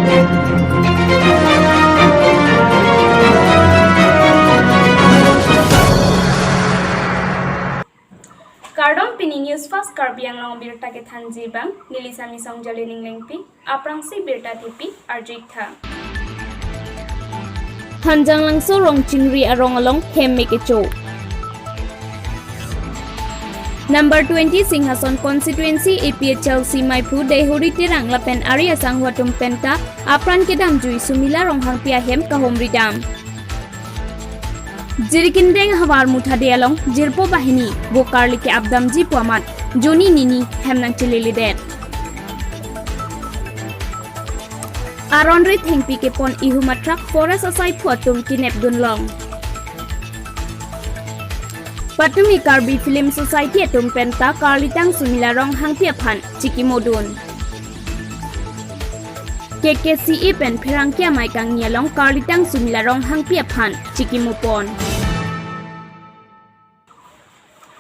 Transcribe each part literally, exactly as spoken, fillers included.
Kardom, pini News Fast Karbi Anglong birta kethanji abang, neli Sami Songjali Ninglengpi, aphrangsi birta thepi arju-ik tha. Hanjanglangso Rongchingri arong along hem me kecho. Number twenty Singhason constituency A P H L C maiphu Deihori Terang lapen ari asangho atum penta apran kedamjui Sumila Ronghangpi ahem kahumri dam. Jirikindeng Havar Muthade along jirpo banghini vo karli ke-apdamji pu amat joni nini hem nangcheleledet. Aron ri thengpi kepon ihum atrak forest asaiphu atum kinep dunlong. Patumi Karbi Film Society atum penta karlitang Sumila Ronghangpi aphan chikimodun. K K C A pen pherangke amei kangni along karlitang Sumila Ronghangpi aphan chikimopon.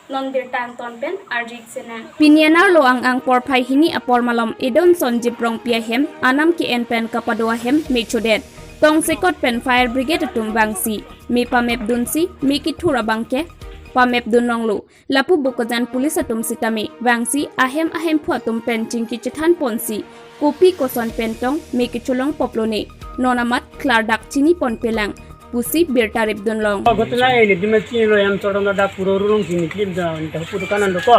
Non birta angton pen arju-ik sinang. Pini anerlo ang-ang porphai hini apor malom Edonson Jiprongpi ahem anam ke-en pen kapado ahem mechodet. Tongsekot pen fire brigade atum vangsi me pamepdunsi me kethur abang ke pamepdunlonglo. Lapu Bokajan police atum sitame vangsi ahem ahemphu atum pen chingki chethanponsi kopi koson pen tong me kecholong poplone, non amat klardak chiniponpelang pusi birta ripdunlong. Ghotona ini dima chinilo, em chodong dak puro rulong sini klip da, dak puro kanan doko.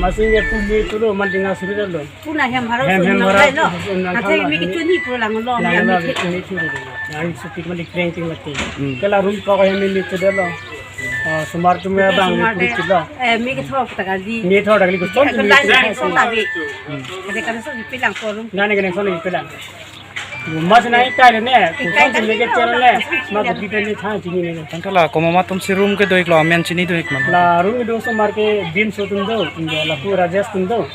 Masing ya puli tulo, mandinga suri dalo. Puna hem harap hem, hem sunang harap, lo. Sunang athe kala, mi kechoni pulanglo, lang mi lo, mi kechoni. Yang suki mandi kreng ting mati. Hmm. Kala room pa ko hem mi chodelo. Ah, sumar tu me bang mi puri chilo. Eh, mi ketho tak kali. Mi tho tak kali ko. Kon mi ketho tak kali. Hmm. Ade kan so di pilang forum. Nane kan so di pilang. Mas na ikai le ne. Kon tu le ke chelo le. Ma ko di ni tha chini ne. Tangkala komat atum si room kedo-iklo, amen chinido-ik ma? La room do sumar ke Bim so atum do. India lapu Rajesh atum do.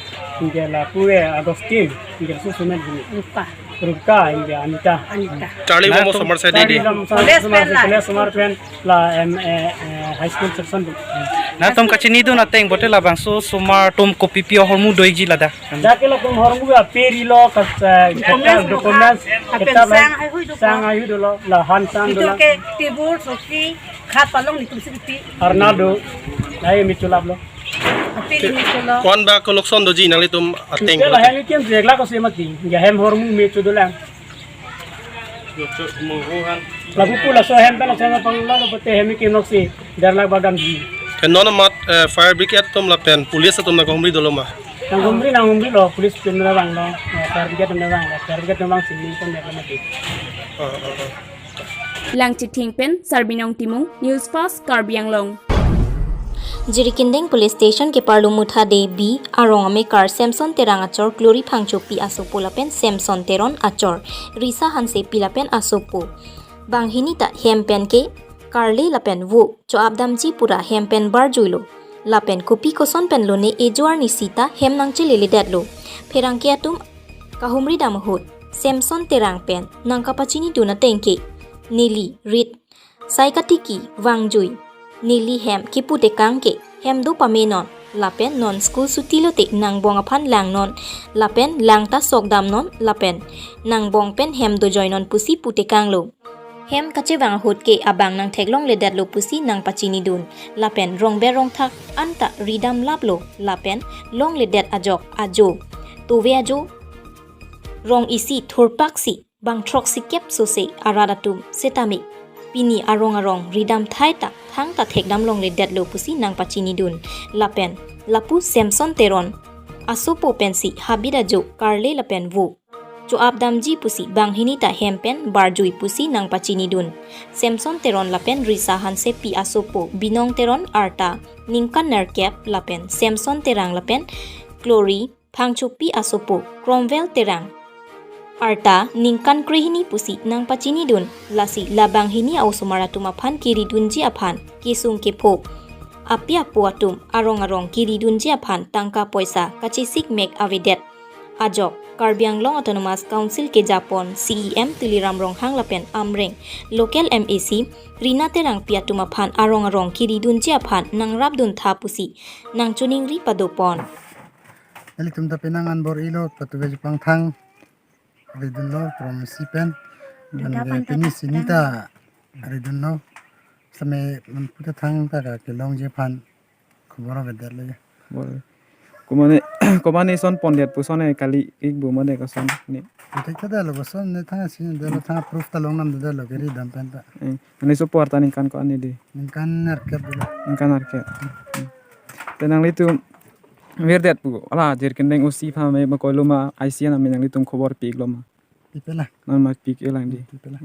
India lapu e Agustin. India so sumen dini. Rupa. Ruka, india Anita. Anita. Charli na mo tum somar side charli di. Lam sa, college somar pen se, la. College somar pen la, em, eh, eh, high school section di. Na tum kachinidun ateng bote labangso somar atum kopipi ahormu do-ikji ladak? Dak ke latum ahormu ya perilo kas, eh, documents, documents, lapen kitab, sang hai hui do sang ko. Hai hui dolo, la han sang dolo. Itum ke table, soki, khat palong netum si pi. Arnado, lai mi chulap lo. Ape ini cholo. Kon ba kolokson doji nanglitum ateng. Ke la hem ikim jek la ko se mati. Ya hem ahormu me chodolang. Lapu pu laso hem pen asang panglo lo pute hem ikim nok si. Dar lak bagam ji. Ke non amat, eh, fire brigade atum lapen police atum nangkahumri dolo ma? Nanghumri, nanghumrilo, police atum nangvanglo, eh, fire brigade atum nangvanglo, fire brigade atum vangsi ni kon ya mati. Ah, ah, ah. Langchithing pen Sarbinong Timung, News Fast Karbi Anglong. Jirikindeng Police Station keparlo Muthade B arong amekar Samson Terang achor Glory Phangchopi asopo lapen Samson Teron achor Risa Hansepi lapen asopo. Banghini ta hem pen ke karle lapen vo cho-apdamji pura hem pen barjuilo. Lapen kopi koson pen lone ejo arnisi ta hem nangchelele detlo. Pherangke atum kahumri dam ahut Samson Terang pen nangkapachinidun ateng ke neli rit sai katiki vangjui, neli hem kipu tekang ke hem do pame non, lapen non school suti lote nangbong aphan lang non, lapen lang ta sok dam non, lapen nangbong pen hem dojoi non pusi pu tekanglo. Hem kachevang ahut ke abang nangtheklongle detlo pusi nangpachinidun. Lapen rongber rongthak anta ridam laplo. Lapen longle det ajok ajo, tove ajo rong isi thurpaksi bang throksi kep sose arat atum setame pini arong arong ridam thai ta thangta thekdam longle detlo pusi nangpachinidun. Lapen lapu Samson Teron asopo pensi habit ajo karle lapen vo cho-apdamji pusi banghini ta hem pen barjui pusi nangpachinidun. Samson Teron lapen Risa Hansepi asopo Binong Teron arta ningkan nerkep lapen Samson Terang lapen Glory Phangchopi asopo Cromwell Terang arta ningkan krehini pusi nangpachinidun. Lasi labanghini a-osomar atum aphan kiridunji aphan kesung kepho, api apo atum arong arong kiridunji aphan tangka poisa kachesik mek avedet ajok Karbi Anglong Autonomous Council kejapon C E M Tuliram Ronghang lapen Amreng local M A C Rina Terangpi atum aphan arong arong kiridunji aphan nangrapdun tha pusi nangchoningri padopon. Ilitum ta penang anbor ilo patuve jupang thang. ridunlo promosi pen. Dada Mande panta pini ta sini tang. Ta ridunlo. Same manputa thangta ka kelongji aphan khobor avedetlo ya. Bol. Komane, komane son pondet pu son e kali ik bu mane koson ne. Ite kedetlo koson ne thang sini detlo thang proof ta longnam detlo keri dam pen ta. Eh, ane so por ta ningkan ko-an ne di. Ningkan nerkep dulu. Ningkan nerkep. Hmm. Te nanglitum virdet pu. Ala Jirikindeng O C aphan me ma koilo ma I C na me nanglitum khobor piklo ma. Pipela. Nang ma pik elang di. Pipela.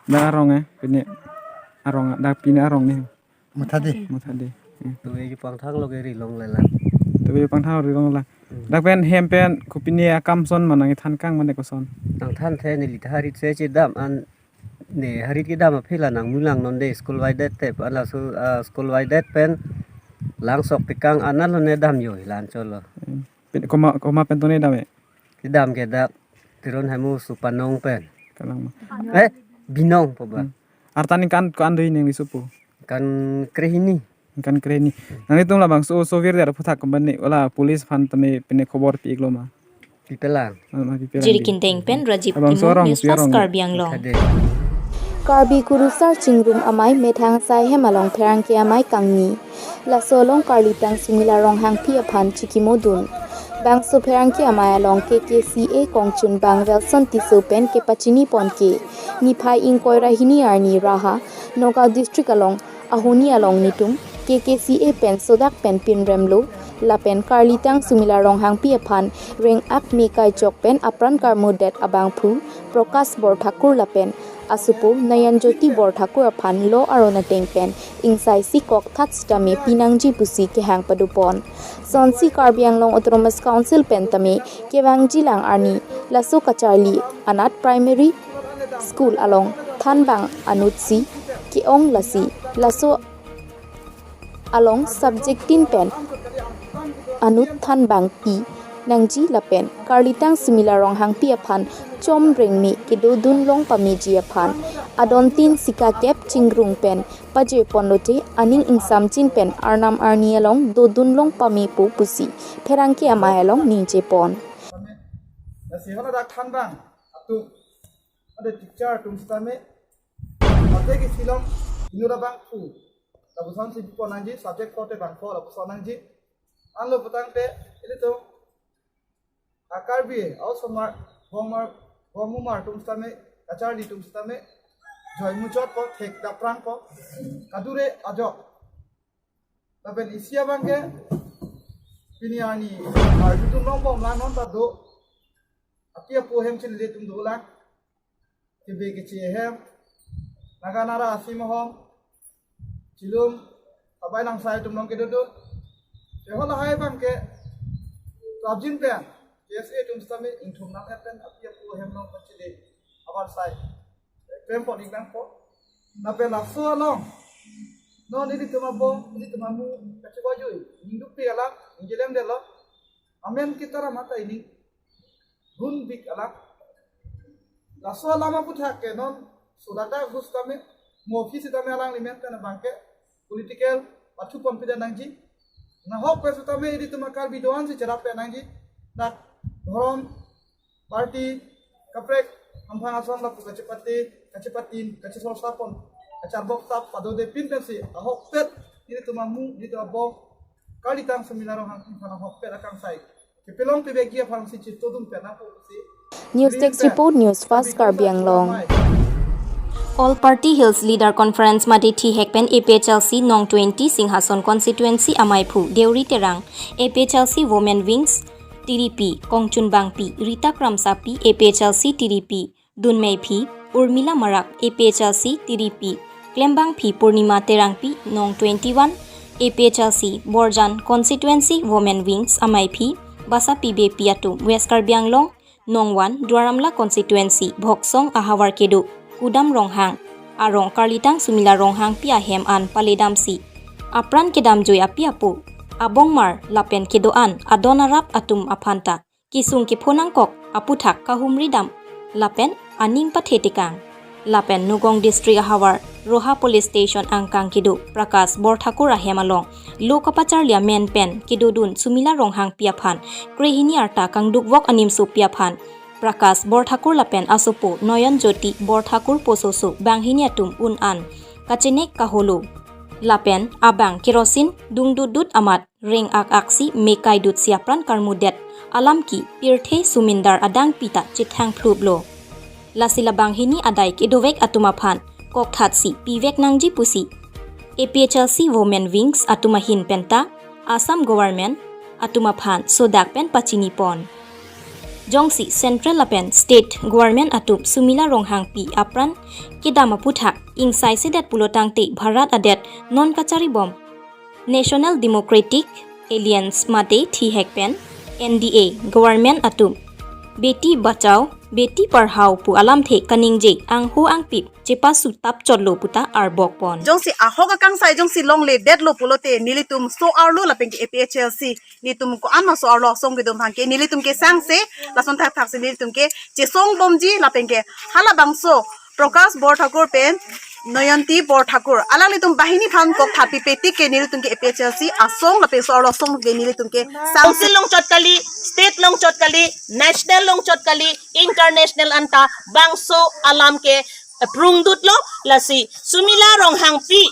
Dak arong eh, pine arong, dak pine arong ne. Muthade. Muthade. Hmm. Tuve kepangthang lo keri long lelang. Tuve pangthang ri long la. Hmm. Dak pen hem pen kopine akam son ma nangthan kang mane koson. Nangthan the neli ta harit se chedam an ne harit kedam aphi la nangmulang non de school wide te pu an laso, ah, school wide pen langsok tekang an lo ne dam jo hilan cholo. Hmm. Pin koma, koma pen to ne dam e. Kedam ke dak Teron Haimu Supanong pen. Kalang ma. Eh, Binong po ba. Hmm. Arta ningkan ko-an do nangli supu? Kan krehini. Ningkan krehini. Nanglitum labangso so virdet aphuthak komane ola police aphan tame pine khobor piklo ma. Pipelang. Ah, ma pipelang di. Jirikindeng pen Rajiv Abang Timung, sorong, News Fast sorong. Karbi Anglong. Kade. Karbi Kurusar Chingrum Amei methang asai hem along pherangke amei kangni. Laso along Karlitang Sumila Ronghangpi aphan chikimodun. Bangso pherangke amei along K K C A kongchunbang Welson Tisso pen kepachini pon ke niphai ingkoi ra hini arni Raha, Nagaon District along ahoni along netum K K C A pen sodak pen pinremlo lapen Karlitang Sumila Ronghangpi aphan reng-ak me kaichok pen apran karmudet abangphu Prakash Borthakur lapen asupo Nayan Jyoti Borthakur aphan law aron ateng pen ingsai si kokthat sitame pinangji pusi kehang padopon. Sonsi Karbi Anglong Autonomous Council pen tame kevangjilang arni laso kacharli anat primary school along thanbang anutsi ke-ong lasi laso along subject tin pen anut thanbang pinangji lapen Karlitang Sumila Ronghangpi aphan chomreng me kedodun long pameji aphan adon tin sikakep chingrung pen pajir ponlote aning ingsamjin pen arnam arni along dodun long pamepo pusi pherangke amei along ningje pon. Lasi hala dak thanbang atum, ada teacher atum sitame, ate ke silong inut abangphu, lapuson si ponangji, subject four te bangpho lapuson nangji. Anlo putangte ilitum a-Karbi osomar, bongmar, bongmumar atum sitame, kacharli atum sitame joy muchotpo, thek daprangpo, kadure ajok. Lapen isi abangke pini arni arjutum longbomlang, non ta do api apo hem chinletum dolang. Kebe keche hem, Naga Nara Asim Ahom, Chilum, Abai Langsai atum long kedodun. Chehol lahai abangke prapjin pen K S A atum sitame ingthum nang pen api apo hem long pachile abar sai klem pon ik nangpo. Lapen laso along non ilitum abong, ilitum amu kachevajui, ningduk pi alam, ningjelem delo. Amen kita ramata ini gun bik alam. Laso alam aputhak ke non sulata gus tame, mo office tame alanglimen pen abangke political pathu pon pida nangji. Nahok pen sitame ilitum a-Karbi do-an si cherap pen nangji. Dak dhorom, party, kaprek, hamphang ason lapu kachepate, kachepatin, kachesorsa pon, kacharbok tap padode pin pensi ahokpet ilitum amu, ilitum abong Karlitang Sumila Ronghangpi aphan ahokpet akangsai kepelong pebekji aphansi chetodun pen nangpo pusi. News Desk Report, News Fast Karbi Anglong. All Party Hills Leader Conference mate thihek pen A P H L C Nong twenty Singhason Constituency amaiphu Deuri Terang, A P H L C Women Wings T D P, Kongchunbangpi Rita Kramsapi, A P H L C T D P, Dunmeiphi Urmila Marak, A P H L C T D P, Klembangphi Purnima Terangpi, Nong twenty-one, A P H L C Borjan Constituency Women Wings amaiphi Basapi Beypi atum, West Karbi Anglong, Nong one, Duar Amla Constituency, Bhoksong ahavar kedo Kudam Ronghang arong Karlitang Sumila Ronghangpi ahem an paledamsi apran kedamjui api apo, abongmar lapen kedo-an adon arap atum aphanta kesung kepho nangkok aputhak kahumri dam lapen aning pathe tekang. Lapen Nagaon District ahavar Roha Police Station angkang kedo Prakash Borthakur ahem along law kapacharli amen pen kedodun Sumila Ronghangpi aphan krehini arta kangdukvok animsopi aphan Prakash Borthakur lapen asopo Noyon Jyoti Borthakur pososo banghini atum un-an kachenek kaholo lapen abang kerosin dungdudut amat reng-ak-aksi me kaidutsi apran karmudet alam ke pirthe sumindar adang pita chethang phluplo. Lasi labanghini adai kedovek atum aphan kokthatsi pivek nangji pusi A P H L C Women Wings atum ahin penta Assam Government atum aphan sodak pen pachinipon. Jongsi Central lapen State Government atum Sumila Ronghangpi apran kedam aputhak ingsai sedet pulotangte Bharat adet non kacharibom National Democratic Alliance mate thihek pen N D A Government atum Beti Bachao Beti Padhao pu alamthe kaningje angho angpip chepasu tapchotlo puta arbokpon. Jongsi ahok akangsai jongsi longledetlo pulote nelitum so-arlo lapen ke A P H L C nelitum ko-an ma so-arlo asong kedun aphan ke nelitum ke sangse lason thakthaksi nelitum ke chesongbomji lapen ke halabangso Prakash Borthakur pen Noyonti Borthakur alanglitum banghini aphan kokthat pipe tik ke nelitum ke A P H L C asong lapen so-arlo asong ke nelitum ke sangse. Council longchot kali, state longchot kali, national longchot kali, international anta bangso alam ke prungdutlo. Lasi Sumila Ronghangpi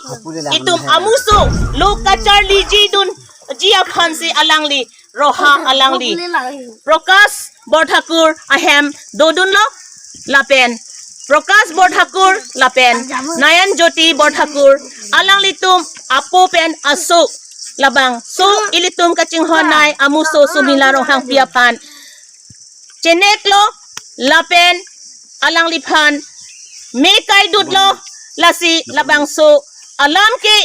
itum amuso lo kacharlijidunji aphansi alangli roha alangli Prakash Borthakur ahem dodunlo lapen Prakash Borthakur lapen Noyon Jyoti Borthakur alanglitum apo pen aso labangso ilitum kachinghon-ai amuso Sumila Ronghangpi aphan cheneklo lapen alangliphan me kaidutlo. Lasi labangso alam ke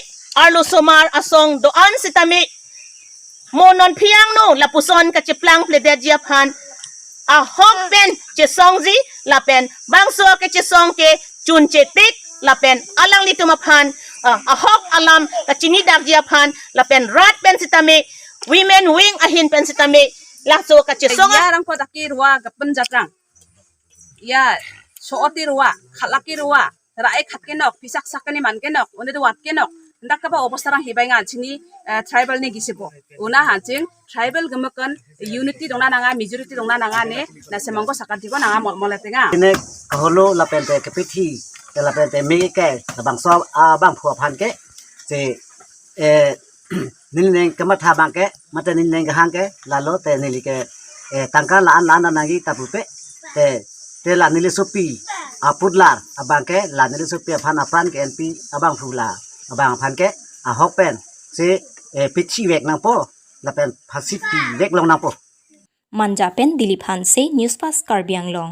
arlosomar asong do-an sitame mo non phiangno lapuson kacheplang pledetji aphan ahok pen chesongji lapen bangso kechesong ke chunche tik lapen alanglitum aphan ah, ahok alam kachinidakji aphan lapen rat pen sitame Women Wing ahin pen sitame laso kachesong. Ya rangko daki rua gapen jatang. Ya, sooti rua, khalaki rua, ra-e khat kenok, pisak sak kani man kenok, une duat kenok. Ndak kaba obostarang hibai ngan chini eh, tribal ne gisibo. Una hanching tribal gemakan unity dongna nanga, majority dongna nanga ne na semangko sakat dibo nanga mol mol tenga. Ine kaholo lapen te kepithi, te lapen te me ke labangso abangphu aphan ke se eh nelining kematha abang ke mate nelining kehang ke lalo te neli ke eh tangka la-an la-an nangji ta pupe te te la neli sopi aputlar abang ke la neli sopi aphan apran ke N P abangphu la abang aphan ke ahok pen se eh pithi vek nangpo lapen phasi pivek long nangpo. Manja pen Dilip Hanse, News Fast Karbi Anglong.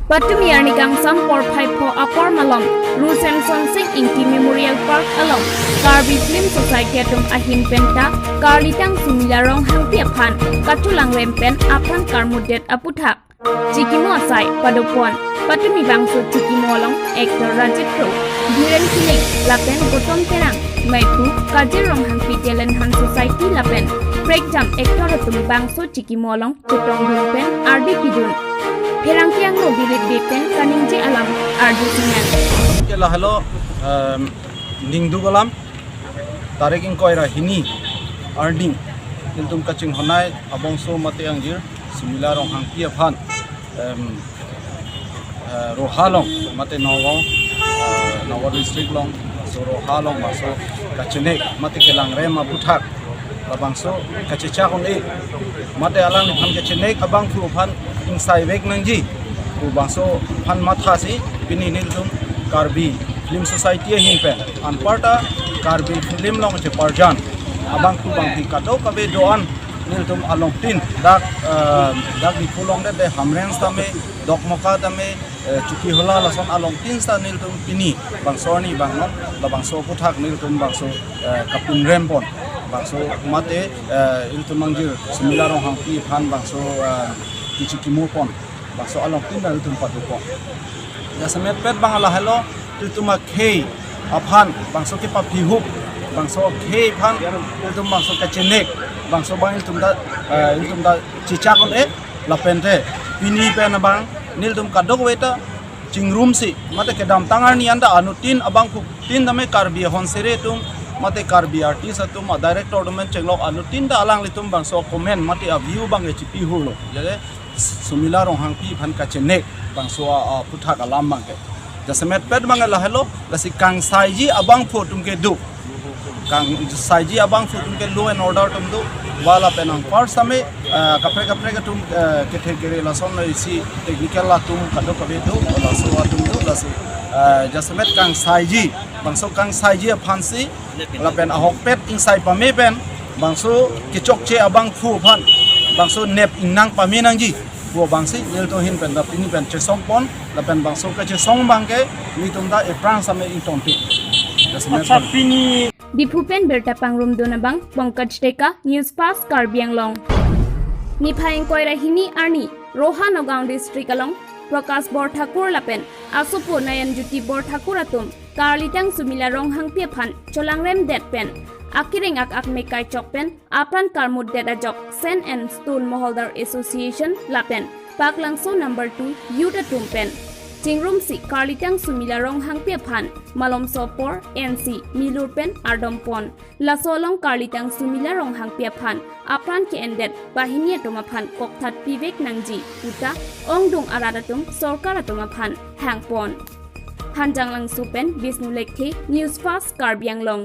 Patumi arni kangsam porphai pho apor malom Ru Semson Sing Ingti Memorial Park along Karbi Film Society atum ahin penta karlitang Sumila Ronghangpi aphan kachulang rem pen aphan karmudet aputhak chikimo asai padopon. Patumi bangso chikimo along actor Rajit Kro, Dhiren Killing lapen Gautam Terang, maipu Kajir Ronghangpi Talent Hunt Society lapen prekjam actor atum bangso chikimo along chetongdun pen ardi pidun. Pherangke angno Dilip Bey pen kaningje alam ardi singan. Ke lahelo em, ningduk alam tarik ingkoi ra hini arni ilitum kachinghon-ai abangso mate angjir Sumila Ronghangpi aphan em, eh, Roha along mate Nagaon eh, Nagaon district along so Roha along bangso kachenek mate kelang rem aputhak labangso kachechak un-e mate alangliphan kachenek abangphu aphan ingsai vek nangji pu bangso aphan mathasi pini nelitum Karbi Film Society ahin pen anparta Karbi film along cheparjan abangphu bangphi kadokave do-an nelitum alongtin dak eh, dak Diphu along det de Hamren tame Dokmoka tame eh, Chokihola lason alongtin sa nelitum pini bangso arni bangnon labangso aputhak nelitum bangso eh, kapun rem pon bangso mate eh, ilitum angjir Sumila Ronghangpi aphan bangso eh, kichi kimo pon bangso alongtin ilitum padu pon. Jasemet pet bang lahelo ilitum akhei aphan bangso kepaphihup bangso akhei aphan ilitum bangso kachenek bangso bang ilitum da eh, ilitum da chechak un-e lapen te pini pen abang nelitum kadokave ta chingrumsi mate kedamtang arni anta anuttin abangphutin tame Karbi ahon sere atum mate Karbi artist atum a director atum pen chenglok anuttin ta alanglitum bangso comment mate a view bang chipi hurlo. Jadi Sumila Ronghangpi aphan kachenek bangso a, a, aputhak alam abangke. Jasemet pet abangke lahelo, lasi kangsaiji abangphu atum ke do. Kangsaiji abangphu atum ke law and order atum do. Wala pen ang first time, eh, kaprek kaprek atum, eh, kethe kere lason lo isi technical atum kadokave do, laso atum do, lasi, eh, jasemet kangsaiji, bangso kangsaiji aphansi, lapen ahokpet ingsai pame pen, bangso kechokche abangphu aphan, bangso nep ingnang pame nangji pu abangsi nelitum ahin pen ta pini pen chesong pon, lapen bangso kachesong abangke nelitum ta ephrang same ingtongpik. Jasemet Acha pon. Pini Diphu pen birta pangrum dun abang Pankaj Deka, News Fast Karbi Anglong. Niphai ingkoi ra hini arni Roha Nagaon District along Prakash Borthakur lapen asopo Nayan Jyoti Borthakur atum karlitang Sumila Ronghangpi aphan cholangrem det pen akereng ak ak mekai chok pen apran karmut det ajok Sand and Stone Moholdar Association lapen Paklangso number two youth atum pen chingrumsi karlitang Sumila Ronghangpi aphan malomso apor ensi milur pen ardom pon. Laso along karlitang Sumila Ronghangpi aphan apran ke-endet banghini atum aphan kokthat pivek nangji puta ongdung arat atum sorkar atum aphan hangpon. Hanjanglangso pen Bishnu Lekthe, News Fast Karbi Anglong.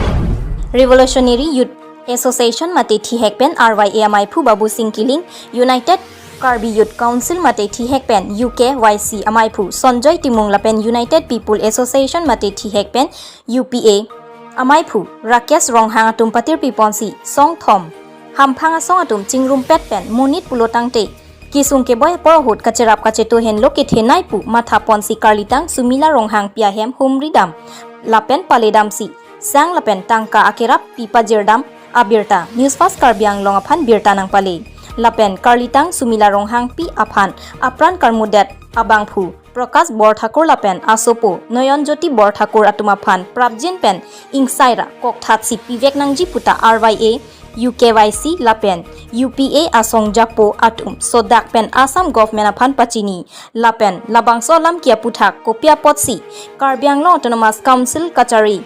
Revolutionary Youth Association mate thihek pen R Y A amaiphu Babu Sing Killing, United Karbi Youth Council mate thihek pen U K Y C amaiphu Sanjoy Timung lapen United People Association mate thihek pen U P A amaiphu Rakesh Ronghang atum patirpi ponsi songthom hamphang asong atum chingrumpet pen monit pulo tangte kesung keboi apor ahut kacherap kacheto henlo kethenei pu matha ponsi karlitang Sumila Ronghangpi ahem humridam lapen paledamsi sang lapen tangka akerap pi pajirdam abirta News Fast Karbi Anglong aphan birta nangpale. Lapen karlitang Sumila Ronghangpi aphan apran karmut det abangphu Prakash Borthakur lapen asopo Nayan Jyoti Borthakur atum aphan prapjin pen ingsai ra kokthatsi pivek nangji puta R Y A, U K Y C lapen U P A asong japo atum sodak pen Assam government aphan pachini. Lapen labangso alam ke aputhak kopi apotsi Karbi Anglong Autonomous Council kachari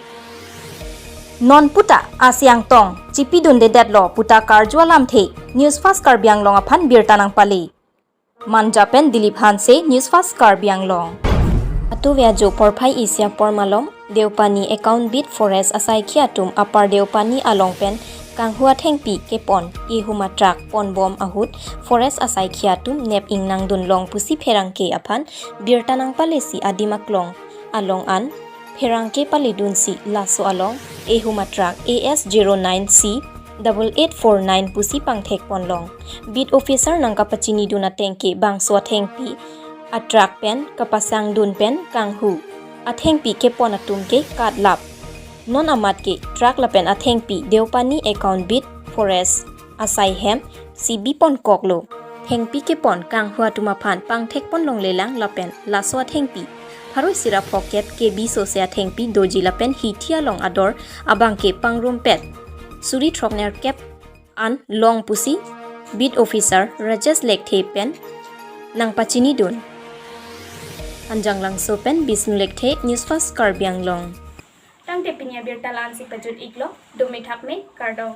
non puta asiang tong chipidundedetlo puta karju alamthe News Fast Karbi Anglong aphan birta nangpale. Manja pen Dilip Hanse, News Fast Karbi Anglong. Atuve ajo porphai isi apor malom, Deopani Account Beat Forest asaikhi atum Upper Deopani along pen kanghu athengpi kepon ehum atruck ponbom ahut Forest asaikhi atum nep ingnangdunlong pusi pherangke aphan birta nangpalesi adim aklong along an pherangke paledunsi laso along ehum atruck A S zero nine C double eight four nine pusi pangthek ponlong. Beat officer nangkapachinidun ateng ke bangso athengpi atruck pen kapasangdun pen kanghu athengpi kepon atum ke katlap. Non amat ke truck lapen athengpi Deopani Account Beat Forest asai hem si biponkoklo. Thengpi kepon kanghu atum aphan pangthek ponlonglelang lapen laso athengpi pharo isi ra phokep K B sose athengpi doji lapen hithi along ador abangke pangrumpet suri throknerkep an long pusi Beat Officer Rajesh Lekthe pen nangpachinidun. Hanjanglangso pen Bishnu Lekthe, News Fast Karbi Anglong. Tangte pini abirta la-ansi pajut-iklo, dome thakme, kardom.